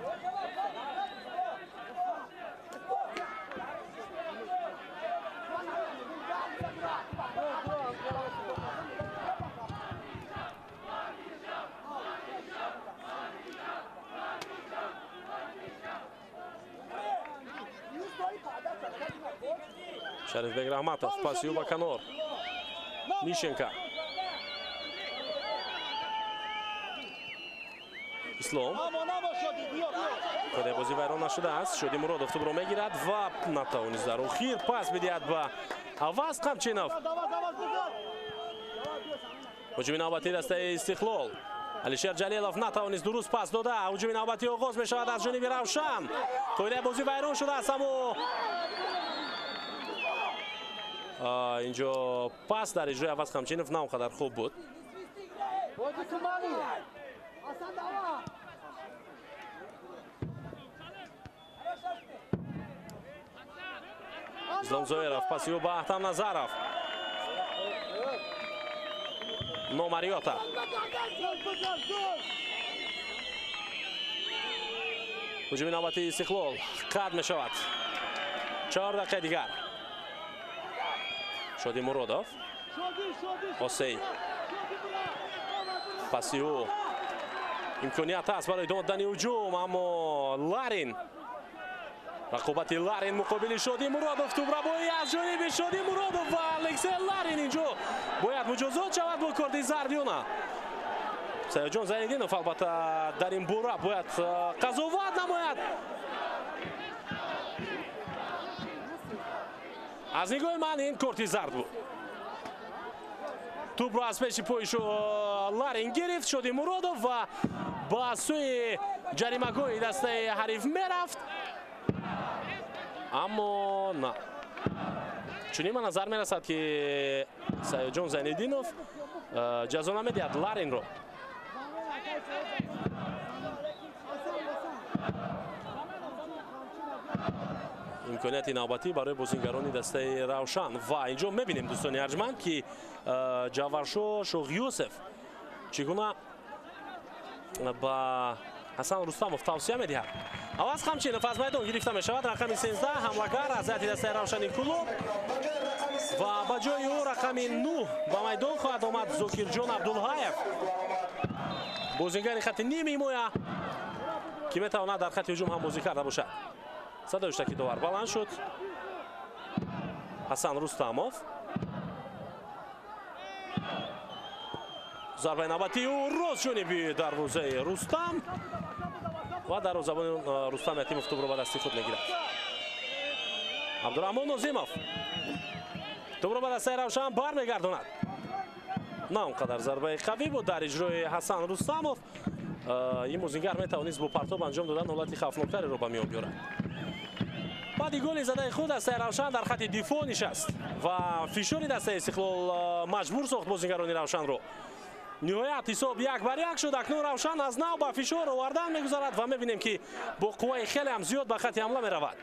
Шарифбек Раҳматов паси ӯ ба канор. Мишенко. Ислом. Қоидаи бозӣ вайрон нашудааст. Шоди Муродов тӯбро мегирад ва натавонист дар охир пас бидиҳад ба Аваз Қамчинов. Ҳуҷуми навбатии дастаи Истиқлол. Алишер Ҷалилов натавонист дуруст пас дода. Ҳуҷуми навбатӣ оғоз мешавад аз ҷониби Равшан. Қоидаи бозӣ вайрон шудааст, аммо инҷо пас дар иҷрои Аваз Қамчинов на он қадар хуб буд. Ислом Зоиров паси ӯ ба Аҳтам Назаров. Номариота. Ҳуҷуми навбатии Истиқлол қатъ мешавад. 4 дақиқаи дигар. Шоди Муродов. Осей. Паси ӯ имконият аст барои додани ҳуҷум, аммо Ларин. Рақобати Ларин муқобили Шоди Муродов. Тӯбрабоӣ аз ҷониби Шоди Муродов ва Алексей Ларин инҷо бояд муҷозот шавад бо корди зард ё на. Саёдҷон Зайниддинов албатта дар ин бора бояд қазоват намояд. Аз нигоҳи ман ин корти зард буд. Тӯбро аз пеши пои Ларин гирифт Шоди Муродов ва ба сӯи ҷаримагоҳи дастаи ҳариф мерафт. Аммо на. Чунин ба назар мерасад, ки Саёдҷон Зайниддинов ҷазо намедиҳад Ларинро. Имконияти навбатӣ барои бозингарони дастаи Равшан. Ва инҷо мебинем, дӯстони арҷманд, ки Ҷаваршо Шоғюсеф чӣ гуна ба Ҳасан Рустамов тавсия медиҳад. Аваз Қамчинов аз майдон гирифта мешавад. Рақами 13 ҳамлагар аз ҳайати дастаи Равшани клуб ва ба ҷои ӯ рақами 9 ба майдон хоҳад омад Зокирҷон Абдулҳаев, бозингари хати ними ҳимоя, ки метавонад дар хати ҳуҷум ҳам бозӣ карда бошад. Садои штаки довар баланд шуд. Ҳасан Рустамов. Зарбаи навбатии ӯ рост ҷониби дарвозаи Рустам ва дарвозабони Рустам Ятимов тӯбро ба дасти худ мегирад. Абдураҳмон Нозимов тӯбро ба дастаи Равшан бармегардонад. На он қадар зарбаи қавӣ буд дар иҷрои Ҳасан Рустамов. Ин бозингар метавонист бо партоб анҷом додан ҳолати хавфноктареро ба миён биёрад. Баъди голи задаи худ дастаи Равшан дар хати дифоъ нишаст ва фишори дастаи Истиқлол маҷбур сохт бозингарони Равшанро. Ниҳоят ҳисоб 1-1 шуд. Акнун Равшан аз нав ба фишор овардан мегузарад ва мебинем, ки бо қувваи хеле ҳам зиёд ба хати ҳамла меравад.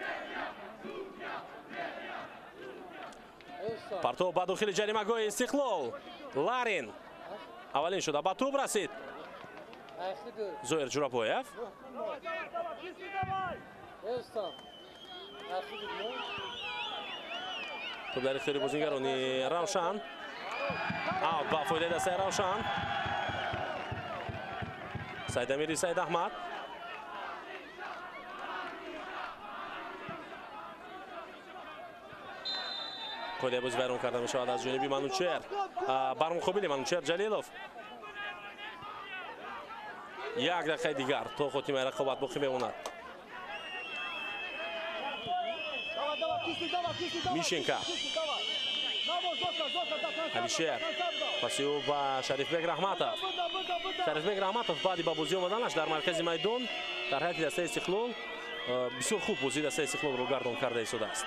Партоб ба дохили ҷаримагоҳи Истиқлол. Ларин аввалин шуда ба тӯб расид. Зоир Ҷурабоев. Тӯб дар ихтиёри бозингарони Равшан. Аут ба фоидаи дастаи Равшан. Сайдамири Саид Аҳмад. Қоидаи бозӣ вайрон карда мешавад аз ҷониби Манучер. Бар муқобили Манучер Ҷалилов. 1 дақиқаи дигар то хотимаи рақобат боқӣ мемонад. Мишенко. Алишер паси ӯ ба Шарифбек Раҳматов. Шарифбек Раҳматов баъди ба бозӣ омаданаш дар маркази майдон дар ҳайати дастаи Истиқлол бисёр хуб бозии дастаи Истиқлолро гардон карда истодааст.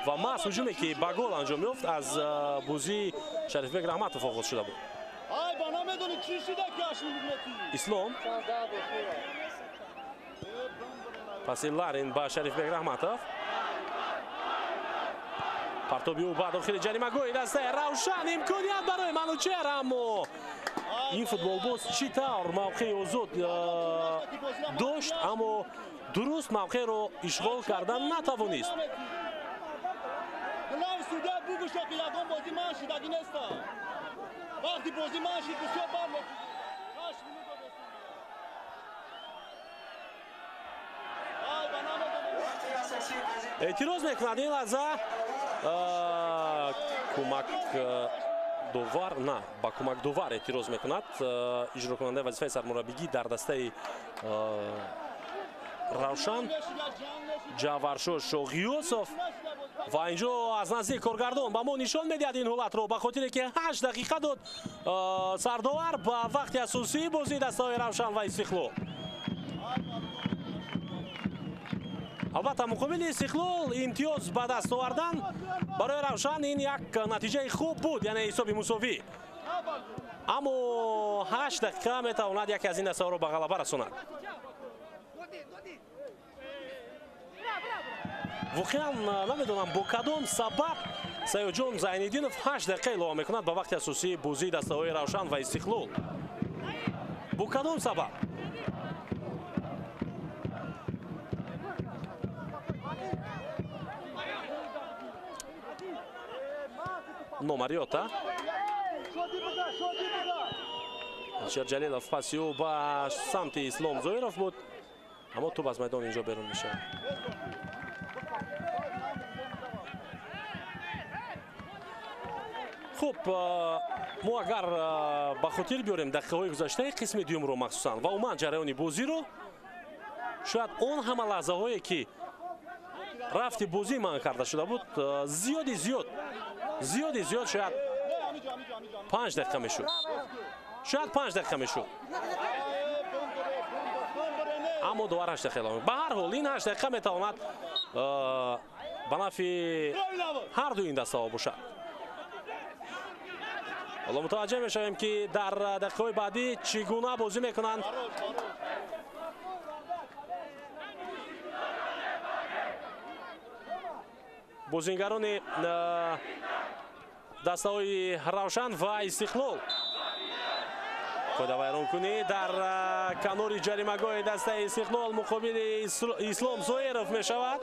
Ва маҳз ҳуҷуме, ки ба гол анҷом ёфт, аз бозии Шарифбек Раҳматов оғоз шуда буд. Ислом паси Ларин ба Шарифбек Раҳматов. Партоби ӯ ба дохили ҷаримагоҳи дастаи Равшан, имконият барои Манучер, аммо ин футболбоз чӣ тавр мавқеи озод дошт, аммо дуруст мавқеъро ишғол кардан натавонист. Эътироз мекунад ин лаҳза кӯмак довар, на ба кӯмак довар эътироз мекунад иҷрокунандаи вазифаи сармураббигӣ дар дастаи Равшан Ҷаваршо Шоғиёсов. Ва инҷо аз наздик коргардон ба мо нишон медиҳад ин ҳолатро, ба хотире ки 8 дақиқа дод сардовар ба вақти асосии бозии дастаҳои Равшан ва Истиқлол. Албатта, муқобили Истиқлол имтиёз ба даст овардан барои Равшан ин як натиҷаи хуб буд, яъне ҳисоби мусовӣ. Аммо 8 дақиқа метавонад яке аз ин дастаҳоро ба ғалаба расонад. Воқеан намедонам бо кадом сабаб Саёдҷон Зайниддинов 8 дақиқа илова мекунад ба вақти асосии бозии дастаҳои Равшан ва Истиқлол. Бо кадом сабаб? Номариота. Шерҷалилов паси ӯ ба самти Ислом Зоиров буд, аммо тӯб аз майдон инҷо берун мешавад. Хуб, мо агар ба хотир биёрем дақиқаҳои гузаштаи қисми дуюмро махсусан ва умуман ҷараёни бозиро, шояд он ҳама лаҳзаҳое ки рафти бозӣ манъ карда шуда буд, зиёди зиёд шояд 5 дақиқа мешуд. Шояд 5 дақиқа мешуд. Аммо довар 8 дақиқа илова. Ба ҳар ҳол ин 8 дақиқа метавонад ба нафъи ҳар ду ин дастаҳо бошад. Ҳоло мутаваҷҷеҳ мешавем, ки дар дақиқаҳои баъдӣ чӣ гуна бозӣ мекунанд. Бозингарони дастаҳои Равшан ва Истиқлол. Қоидавайронкунӣ дар канори ҷаримагоҳи дастаи Истиқлол муқобили Ислом Зоиров мешавад.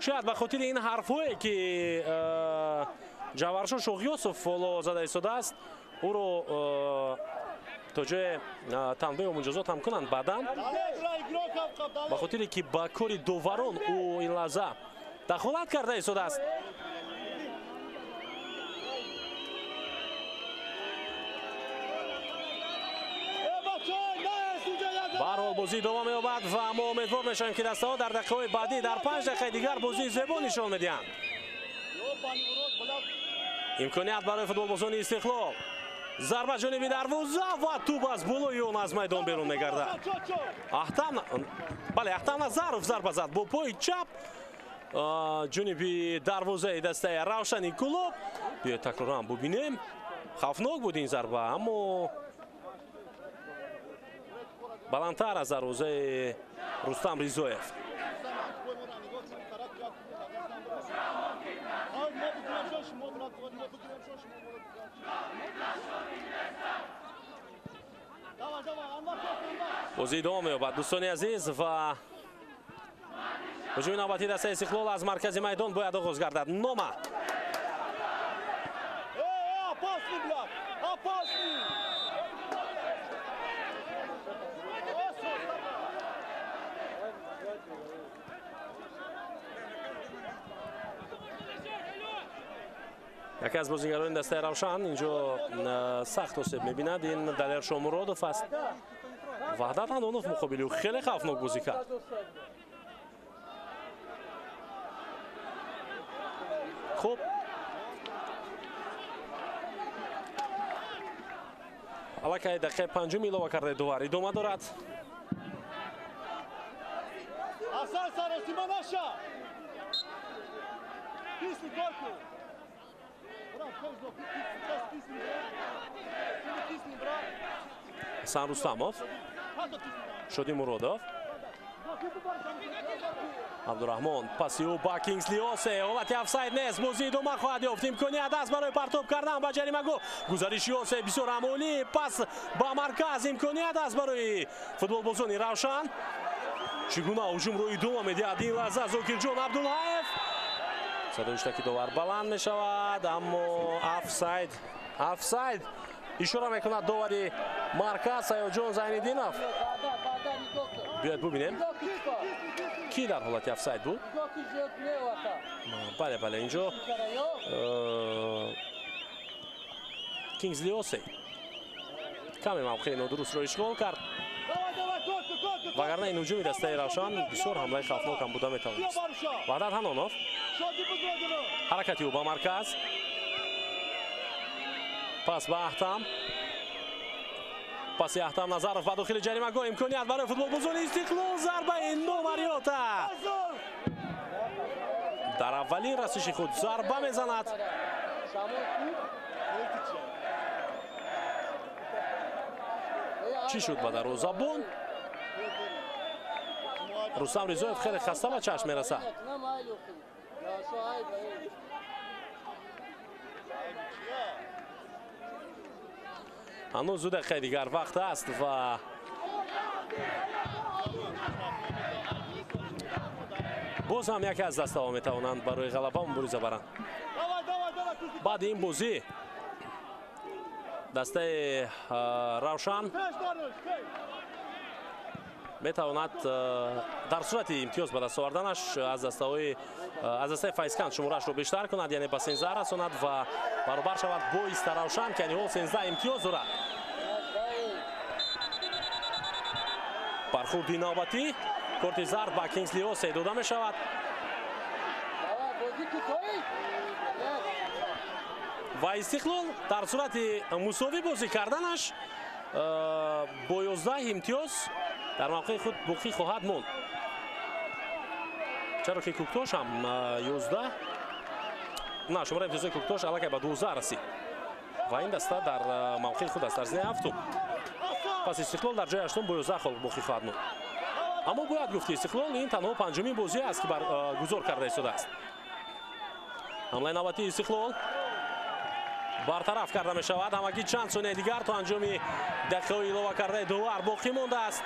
Шояд ба хотири ин ҳарфҳое ки Ҷаваршо Шоғиёсов ҳоло зада истодааст, ӯро то ҷое танбеҳу муҷозот ҳам кунанд баъдан, ба хотире ки ба кори доварон ӯ ин лаҳза дахолат карда истодааст. Ба ҳар ҳол бозӣ идома меёбад ва мо умедвор мешавем, ки дастаҳо дар дақиқаҳои баъдӣ дар 5 дақиқаи дигар бозии зебо нишон медиҳанд. Имконият барои футболбозони Истиқлол. Зарба ҷониби дарвоза ва тӯб аз болои он аз майдон берун мегардад. Ахтам Назаров зарба зад бо пои чап ҷониби дарвозаи дастаи Равшани Кӯлоб. Биёед такроран бубинем. Хавфнок буд ин зарба, аммо баландтар аз дарвозаи Рустам Ризоев. Бозӣ идома меёбад, дӯстони азиз, ва ҳуҷуми навбатии дастаи Истиқлол аз маркази майдон бояд оғоз гардад. Нома. Яке аз бозигарони дастаи Равшан инҷо сахт осеб мебинад. Ин Далер Шомуродов аст. Ваҳдат Ҳанонов муқобили ӯ хеле хавфнок бозӣ кард. Хуб, аллакай дақиқаи панҷум илова кардаи довар идома дорад. Ҳасан Рустамов, Шоди Муродов, Абдураҳмон, паси ӯ ба Кингсли Осе. Ҳолати офсайд нест, бозӣ идома хоҳад ёфт. Имконият аст барои партоб кардан ба ҷаримагоҳ. Гузариши Осе бисёр ҳам олӣ, пас ба марказ, имконият аст барои футболбозони Равшан. Чӣ гуна ҳуҷумро идома медиҳад ин лаҳза Зокирҷон Абдулҳаев. Садои ҳуштаки довар баланд мешавад, аммо офсайд, офсайд ишора мекунад довари марказ Саёдҷон Зайниддинов. Биёед бубинем, ки дар ҳолати офсайд буд. Бале, бале, инҷо Кингсли Осе каме мавқеи нодурустро ишғол кард, вагарна ин ҳуҷуми дастаи Равшан бисёр ҳамлаи хавфнок ҳам буда метавонист. Ваҳдат Ҳанонов, ҳаракати ӯ ба марказ, пас ба Аҳтам, паси Аҳтам Назаров ба дохили ҷаримагоҳ, имконият барои футболбозони Истиқлол, зарбаи номариёта. Дар аввалин расиши худ зарба мезанад. Чӣ шуд ба дарвозабон? Рустам Ризоев хеле хаста ба чашм мерасад. Ҳанӯз 2 дақиқаи дигар вақт аст ва боз ҳам яке аз дастаҳо метавонанд барои ғалаба мубориза баранд. Баъди ин бозӣ дастаи Равшан метавонад дар сурати имтиёз ба даст оварданаш аз дастаи Файзканд шумораашро бештар кунад, яъне ба 13 расонад ва баробар шавад бо Истаравшан, ки ҳол 13 имтиёз дорад. Бархурди навбатӣ, корти зард ба Кингсли Осе дода мешавад. Ва Истиқлол дар сурати мусовӣ бозӣ карданаш бо 11 имтиёз дар мавқеи худ боқӣ хоҳад монд, чаро ки Куктош ҳам 11, на, шумораи имтиёзҳои Куктош аллакай ба 12 расид ва ин даста дар мавқеи худ аст дар зинаи ҳафтум. Пас Истиқлол дар ҷои ҳаштум бо 11 хол боқӣ хоҳад монд. Аммо бояд гуфт, ки Истиқлол ин танҳо панҷумин бозӣ аст, ки баргузор карда истодааст. Ҳамлаи навбатии Истиқлол бартараф карда мешавад. Ҳамагӣ чанд сонияи дигар то анҷоми дақиқаҳои илова кардаи довар боқӣ мондааст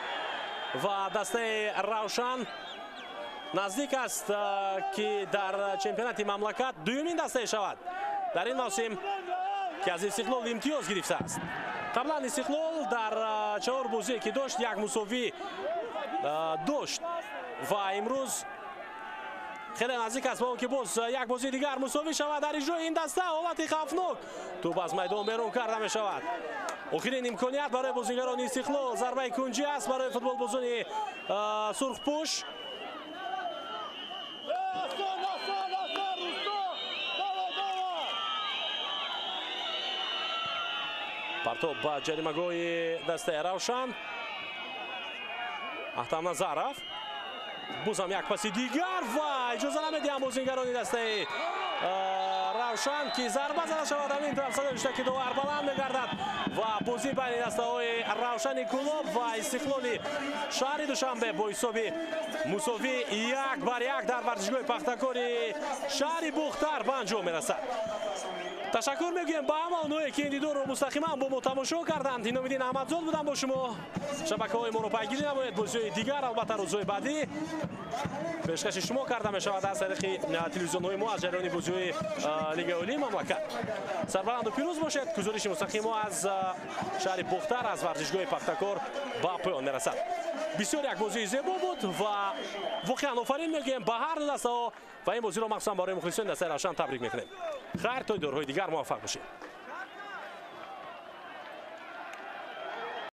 ва дастаи Равшан наздик аст, ки дар чемпионати мамлакат дуюмин дастае шавад дар ин мавсим, ки аз Истиқлол имтиёз гирифтааст. Қаблан Истиқлол дар 4 бозие ки дошт, як мусовӣ дошт ва имрӯз хеле наздик аст ба он ки боз як бозии дигар мусовӣ шавад. Дар иҷрои ин даста ҳолати хавфнок, тӯб аз майдон берун карда мешавад. Охирин имконият барои бозигарони Истиқлол, зарбаи кунҷӣ аст барои футболбозони сурхпӯш. Партоб ба ҷаримагоҳи дастаи Равшан. Аҳтам Назаров, бозам як паси дигар ва иҷоза намедиҳанд бозигарони дастаи Равшан, ки зарба зада шавад. Ҳамин тараф садои ҳуштаки довар баланд мегардад ва бозӣ байни дастаҳои Равшани Кӯлоб ва Истиқлоли шаҳри Душанбе бо ҳисоби мусовӣ 1-1 дар варзишгоҳи Пахтакори шаҳри Бухтар ба анҷом мерасад. Ташаккур мегӯем ба ҳама онҳое, ки ин дидорро мустақиман бо мо тамошо карданд. Иномиддин Аҳмадзод будам бо шумо. Шабакаҳои моро пайгирӣ намоед. Бозиҳои дигар албатта рӯзҳои баъдӣ пешкаши шумо карда мешавад аз тариқи телевизионҳои мо аз ҷараёни бозиҳои Лигаи Олии мамлакат. Сарбаланду пирӯз бошед. Гузориши мустақим мо аз шаҳри Бухтар аз варзишгоҳи Пахтакор ба поён мерасад. Бисёр як бозии зебо буд ва воқеан офарин мегӯем ба ҳар ду дастаҳо ва ин бозиро махсусан барои мухлисони дастаи Равшан табрик мекунем. Хайр, то дидорҳои дигар муваффақ бошед.